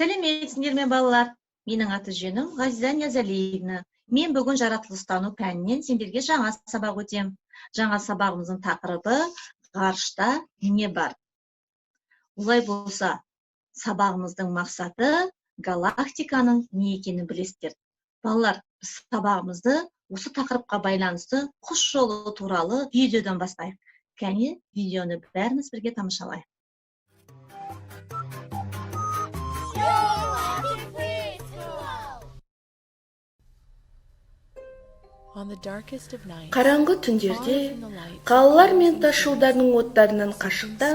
Сәлеметсіңдер ме, балалар? Менің аты жөнім Ғазиза Ниязалиевна. Мен бүгін жаратылыстану пәнінен сендерге жаңа сабақ өтем. Жаңа сабағымыздың тақырыбы ғарышта не бар? Олай болса, сабағымыздың мақсаты галактиканың не екенін білесіздер. Балалар, біз сабағымызды осы тақырыпқа байланысты құс жолы туралы видеодан бастайық. Кәне, видеоны бәріміз бірге тамашалайық. Қараңғы түндерде қалалар мен тас жолдардың оттарынан қашықта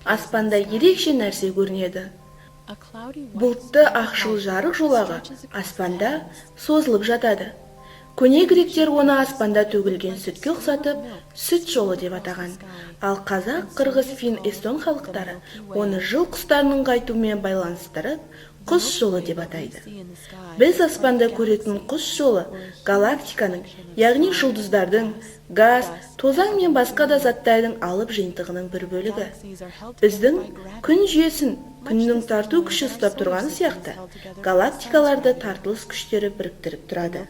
аспанда ерекше нәрсе көрінеді. Бұлтты ақшыл жарық жолағы аспанда созылып жатады. Көне гректер оны аспанда төгілген сүтке ұқсатып, сүт жолы деп атаған. Ал қазақ, қырғыз, фин, эстон халықтары оны жыл құстарының қайтуымен байланыстырып, құс жолы деп атайды. Біз аспанда көретін құс жолы галактиканың, яғни жұлдыздардың, газ, тозаң мен басқа да заттардың алып жиынтығының бір бөлігі. Біздің күн жүйесін күннің тарту күші ұстап тұрғаны сияқты, галактикаларды тартылыс күштері біріктіріп тұрады.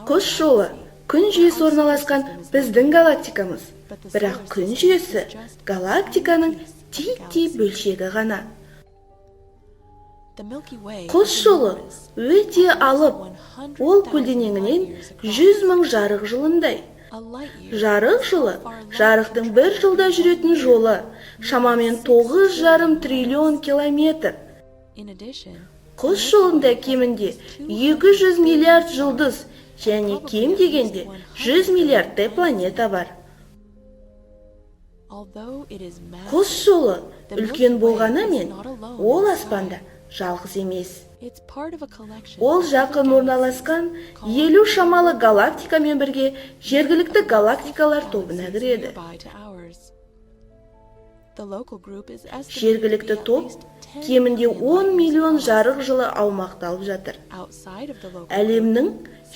Құс жолы күн жүйесі орналасқан біздің галактикамыз. Бірақ күн жүйесі галактиканың титтей бөлшегі ғана. Құс жолы өте алып, ол көлденеңінен 100 мың жарық жылындай. Жарық жылы жарықтың бір жылда жүретін жолы, шамамен 9,5 триллион километр. Құс жолында кемінде 200 миллиард жұлдыз және кем дегенде 100 миллиардтай планета бар. Құс жолы үлкен болғанымен, ол аспанда жалғыз емес. Ол жақын орналасқан 50 шамалы галактикамен бірге жергілікті галактикалар тобына кіреді. Жергілікті топ кемінде 10 миллион жарық жылы аумақты алып жатыр. Әлемнің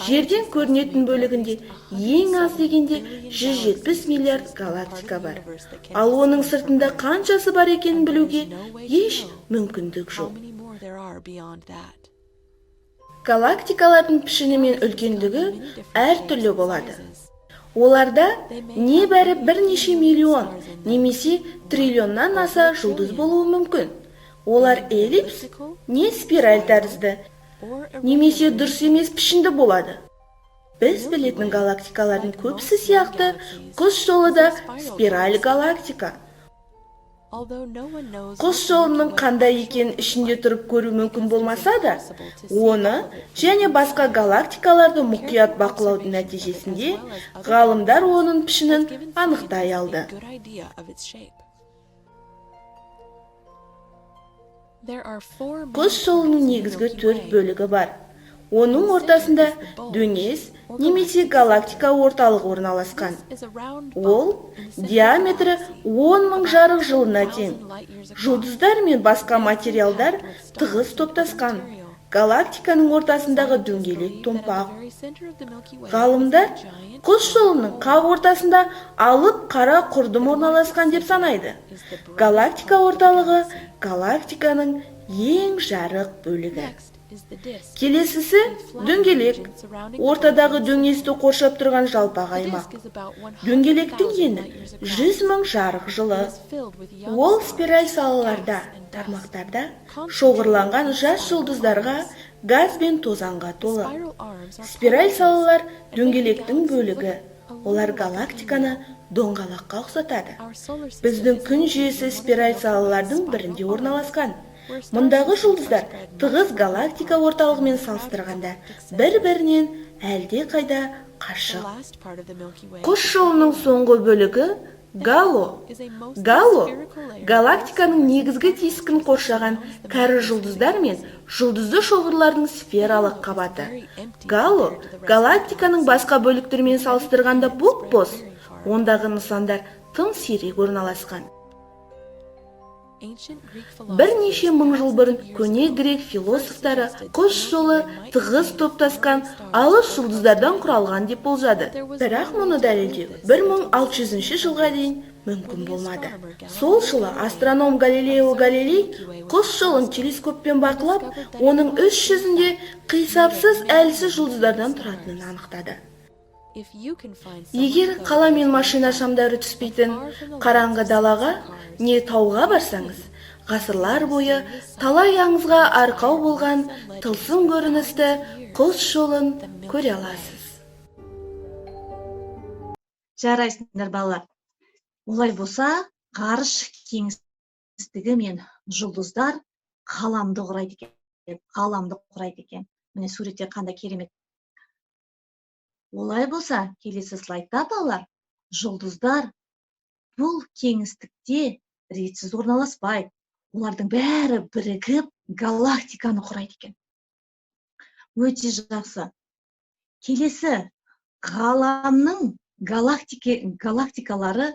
жерден көрінетін бөлігінде ең аз дегенде 170 миллиард галактика бар. Ал оның сыртында қаншасы бар екенін білуге еш мүмкіндік жоқ. Галактикалардың пішіні мен үлкендігі әртүрлі болады. Оларда небәрі бірнеше миллион немесе триллионнан аса жұлдыз болуы мүмкін. Олар эллипс, не спираль тәрізді, немесе дұрыс емес пішінді болады. Біз білетін галактикалардың көбісі сияқты құс жолы да спираль галактика. Құс жолының қандай екенін ішінде тұрып көру мүмкін болмаса да, оны және басқа галактикаларды мұқият бақылаудың нәтижесінде ғалымдар оның пішінін анықтай алды. Құс жолының негізгі төрт бөлігі бар. Оның ортасында дөңес немесе галактика орталығы орналасқан. Ол диаметрі 10 мың жарық жылына тең. Жұлдыздар мен басқа материалдар тығыз топтасқан. Галактиканың ортасындағы дөңгелек томпақ. Ғалымдар құс жолының қақ ортасында алып қара құрдым орналасқан деп санайды. Галактика орталығы галактиканың ең жарық бөлігі. Келесісі дөңгелек, ортадағы дөңесті қоршап тұрған жалпақ аймақ. Дөңгелектің ені 100 мың жарық жылы. Ол спираль салаларда, тармақтарда шоғырланған жас жұлдыздарға, газ бен тозаңға толы. Спираль салалар дөңгелектің бөлігі. Олар галактиканы доңғалаққа ұқсатады. Біздің күн жүйесі спираль салалардың бірінде орналасқан. Мұндағы жұлдыздар тығыз галактика орталығымен салыстырғанда бір-бірінен әлде қайда қашық. Құс жолының соңғы бөлігі гало. Гало галактиканың негізгі дискін қоршаған кәрі жұлдыздар мен жұлдызды шоғырлардың сфералық қабаты. Гало галактиканың басқа бөліктерімен салыстырғанда бұп-бос, ондағы нысандар тым сирек орналасқан. Бірнеше мың жыл бұрын көне грек философтары құс жолы тығыз топтасқан алыс жұлдыздардан құралған деп болжады. Бірақ мұны дәлелдеу 1600 жылға дейін мүмкін болмады. Сол жылы астроном Галилео Галилей құс жолын телескоппен бақылап, оның іс жүзінде қисапсыз әлсіз жұлдыздардан тұратынын анықтады. Егер қала мен машина шамдары түспейтін қараңғы далаға не тауға барсаңыз, ғасырлар бойы талай аңызға арқау болған тылсым көріністі, құс жолын көре аласыз. Жарайсыңдар, балалар! Олай болса, ғарыш кеңістігі мен жұлдыздар ғаламды құрайды екен, ғаламды құрайды екен. Міне, суретте қандай керемет! Олай болса, келесі слайдта, балалар, жұлдыздар бұл кеңістікте ретсіз орналаспайды, олардың бәрі бірігіп галактиканы құрайды екен. Өте жақсы. Келесі ғаламның галактикалары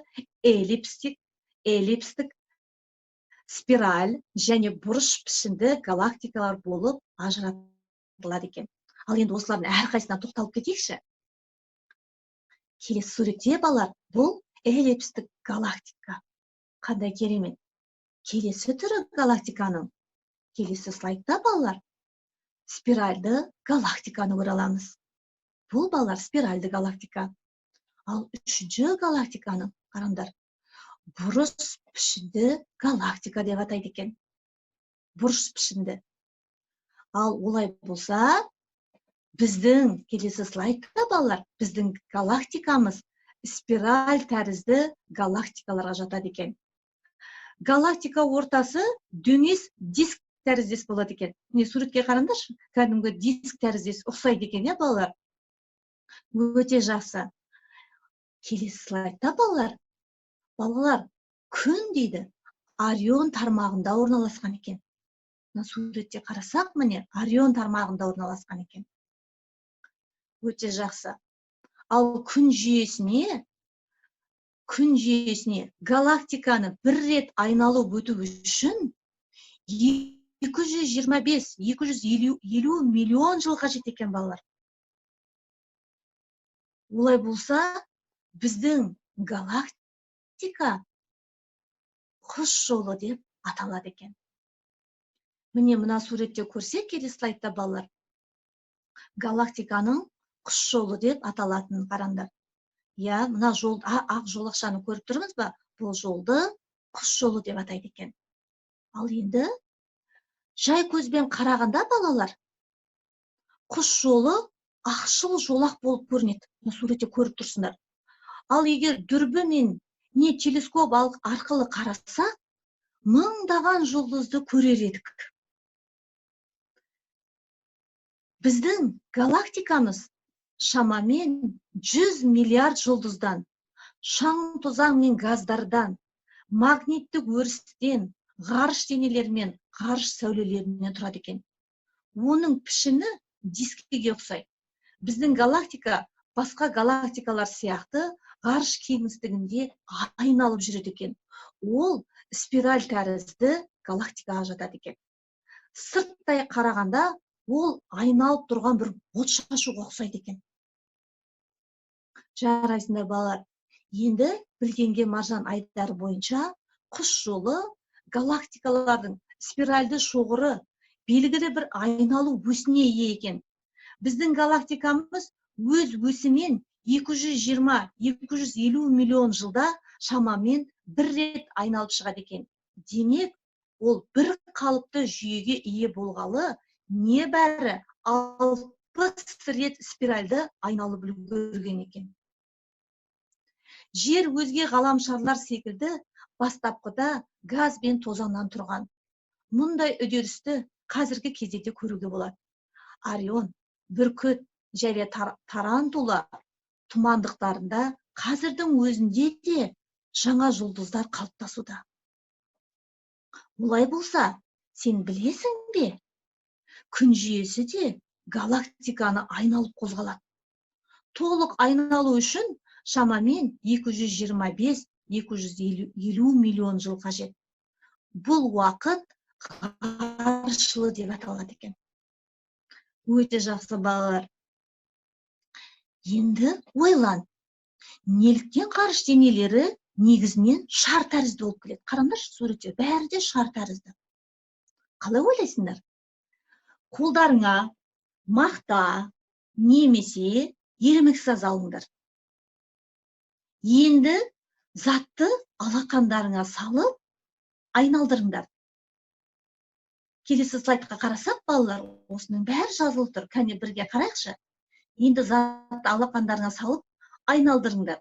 эллипстік, спираль және бұрыш пішінді галактикалар болып ажыратылады екен. Ал енді осылардың әрқайсысына тоқталып кетейікші. Келесі суретте, балалар, бұл эллипстік галактика. Қандай керемет! Келесі түрі галактиканың, келесі слайдта, балалар, спиральді галактиканы көре аламыз. Бұл, балалар, спиральді галактика. Ал үшінші галактиканы, қараңдар, бұрыш пішінді галактика деп атайды екен, бұрыш пішінді. Ал олай болса, біздің келесі слайдта, балалар, біздің галактикамыз спираль тәрізді галактикаларға жатады екен. Галактика ортасы дөңес диск тәріздес болады екен. Міне, суретке қараңдаршы, кәдімгі диск тәріздес ұқсайды екен, иә, балалар? Өте жақсы. Келесі слайдта, балалар, Күн дейді Орион тармағында орналасқан екен. Мына суретте қарасақ, міне, Орион тармағында орналасқан екен. Өте жақсы. Ал күн жүйесіне галактиканы бір рет айналып өту үшін 225-250 миллион жыл қажет екен, балалар. Олай болса, біздің галактика құс жолы деп аталады екен. Міне, мына суретте көрсек, келесі слайдта, балалар, галактиканың құс жолы деп аталатынын қараңдар. Иә, мына жол, ақ жолақшаны көріп тұрмыз ба? Бұл жолды құс жолы деп атайды екен. Ал енді жай көзбен қарағанда, балалар, құс жолы ақшыл жолақ болып көрінеді. Мына суретте көріп тұрсыңдар. Ал егер дүрбімен не телескоп арқылы қарасақ, мыңдаған жұлдызды көрер едік. Біздің галактикамыз шамамен 100 миллиард жұлдыздан, шаң тозаң мен газдардан, магниттік өрістен, ғарыш денелері мен ғарыш сәулелерінен тұрады екен. Оның пішіні дискіге ұқсайды. Біздің галактика басқа галактикалар сияқты ғарыш кеңістігінде айналып жүреді екен. Ол спираль тәрізді галактикаға жатады екен. Сырттай қарағанда, ол айналып тұрған бір от шашуға ұқсайды екен. Жарайсыңдар, балалар! Енді «Білгенге маржан» айдары бойынша құс жолы галактикалардың спиральді шоғыры белгілі бір айналу өсіне ие екен. Біздің галактикамыз өз өсімен 220-250 миллион жылда шамамен бір рет айналып шығады екен. Демек, ол бір қалыпты жүйеге ие болғалы небәрі 60 рет спиральді айналып үлгерген екен. Жер өзге ғаламшарлар секілді бастапқыда газ бен тозаңнан тұрған. Мұндай үдерісті қазіргі кезде де көруге болады. Орион, Бүркіт және Тарантула тұмандықтарында қазірдің өзінде де жаңа жұлдыздар қалыптасуда. Олай болса, сен білесің бе, күн жүйесі де галактиканы айналып қозғалады. Толық айналу үшін шамамен 225-250 миллион жыл қажет. Бұл уақыт ғарыш жылы деп аталады екен. Өте жақсы, балалар! Енді ойлан: неліктен ғарыш денелері Негізінен шар тәрізді болып келеді. Қараңдаршы, суретте бәрі де шар тәрізді. Қалай ойлайсыңдар? Қолдарыңа мақта немесе ерімек саз алыңдар. Енді затты алақандарыңа салып айналдырыңдар. Келесі слайдқа қарасақ, балалар, осының бәрі жазылып тұр. Кәне бірге қарайықшы. Енді затты алақандарыңа салып айналдырыңдар.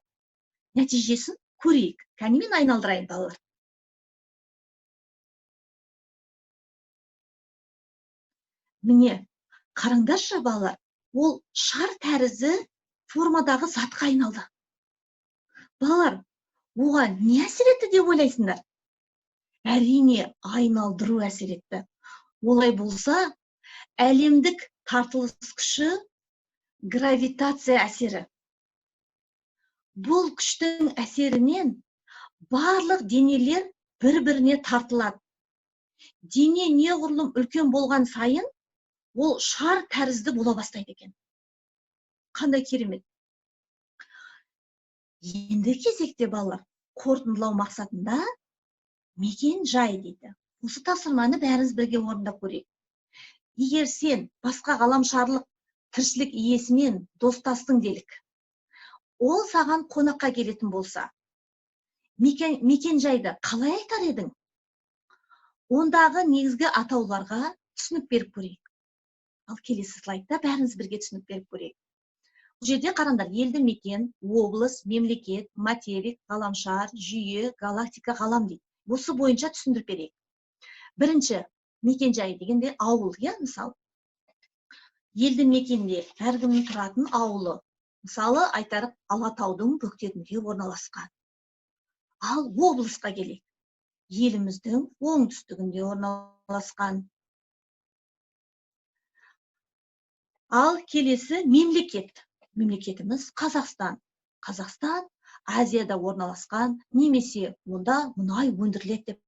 Нәтижесін көрейік. Кәне мен айналдырайын, балалар. Міне, қараңдаршы, балалар, ол шар тәрізді формадағы затқа айналды. Балалар, оған не әсер етті деп ойлайсыңдар? Әрине, айналдыру әсер етті. Олай болса, әлемдік тартылыс күші гравитация әсері. Бұл күштің әсерінен барлық денелер бір-біріне тартылады. Дене неғұрлым үлкен болған сайын, ол шар тәрізді бола бастайды екен. Қандай керемет. Енді кезекте, балалар, қорытындылау мақсатында мекен жай дейді. Осы тапсырманы бәріміз бірге орындап көрейік. Егер сен басқа ғаламшарлық тіршілік иесімен достастың делік, ол саған қонаққа келетін болса, мекен жайды қалай айтар едің? Ондағы негізгі атауларға түсінік беріп көрейік. Ал келесі слайдта бәріміз бірге түсінік беріп көрейік. Бұл жерде қараңдар, елді мекен, облыс, мемлекет, материк, ғаламшар, жүйе, галактика, ғалам дейді. Осы бойынша түсіндіріп берейік. Бірінші, мекен жайы дегенде ауыл, иә, мысалы. Елді мекенде әркімнің тұратын ауылы. Мысалы, айтарық, Алатаудың бөктерінде орналасқан. Ал облысқа келейік. Еліміздің оңтүстігінде орналасқан. Ал келесі мемлекет. Мемлекетіміз Қазақстан. Қазақстан Азияда орналасқан, немесе онда мұнай өндіріледі деп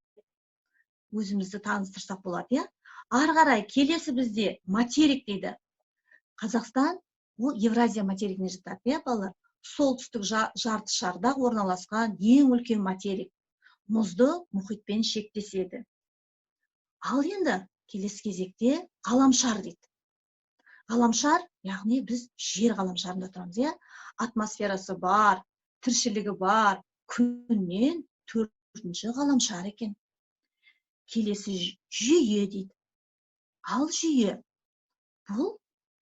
өзімізді таныстырсақ болады, иә? Ары қарай келесі бізде материк дейді. Қазақстан ол Евразия материгіне жатады, иә, балалар? Солтүстік жарты шарда орналасқан ең үлкен материк. Мұзды мұхитпен шектеседі. Ал енді келесі кезекте ғаламшар дейді. Ғаламшар, яғни біз жер ғаламшарында тұрамыз, иә? Атмосферасы бар, тіршілігі бар, күннен төртінші ғаламшар екен. Келесі жүйе дейді. Ал жүйе, бұл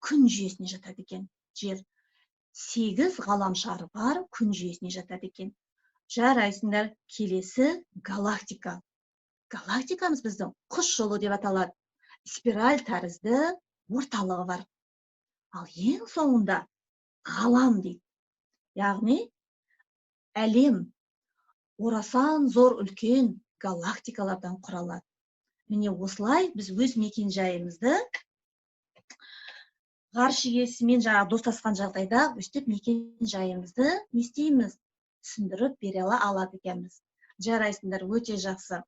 күн жүйесіне жатады екен. Жер 8 ғаламшары бар, күн жүйесіне жатады екен. Жарайсыңдар, келесі галактика. Галактикамыз біздің құс жолы деп аталады. Спираль тәрізді орталығы бар. Ал ең соңында ғалам дейді. Яғни әлем орасан зор үлкен галактикалардан құралады. Міне осылай біз өз мекен жайымызды ғарыш иесімен жаңа достасқан жағдайда өстіп мекен жайымызды не істейміз? Түсіндіріп бере алады екенбіз. Жарайсыңдар, өте жақсы.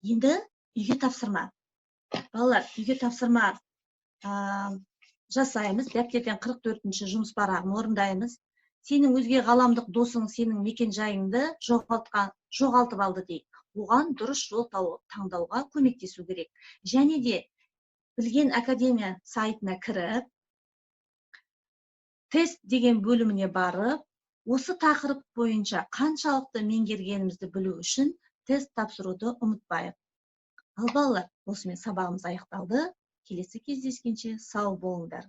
Енді үйге тапсырма. Балалар, үйге тапсырма жасаймыз. Дәптерден 44-ші жұмыс парағын орындаймыз. Сенің өзге ғаламдық досың сенің мекен жайыңды жоғалтып алды дейік. Оған дұрыс жол таңдауға көмектесу керек. Және де Білген Академия сайтына кіріп, тест деген бөліміне барып, осы тақырып бойынша қаншалықты меңгергенімізді білу үшін тест тапсыруды ұмытпайық. Ал балалар, осымен сабағымыз аяқталды. Келесі кездескенше сау болыңдар.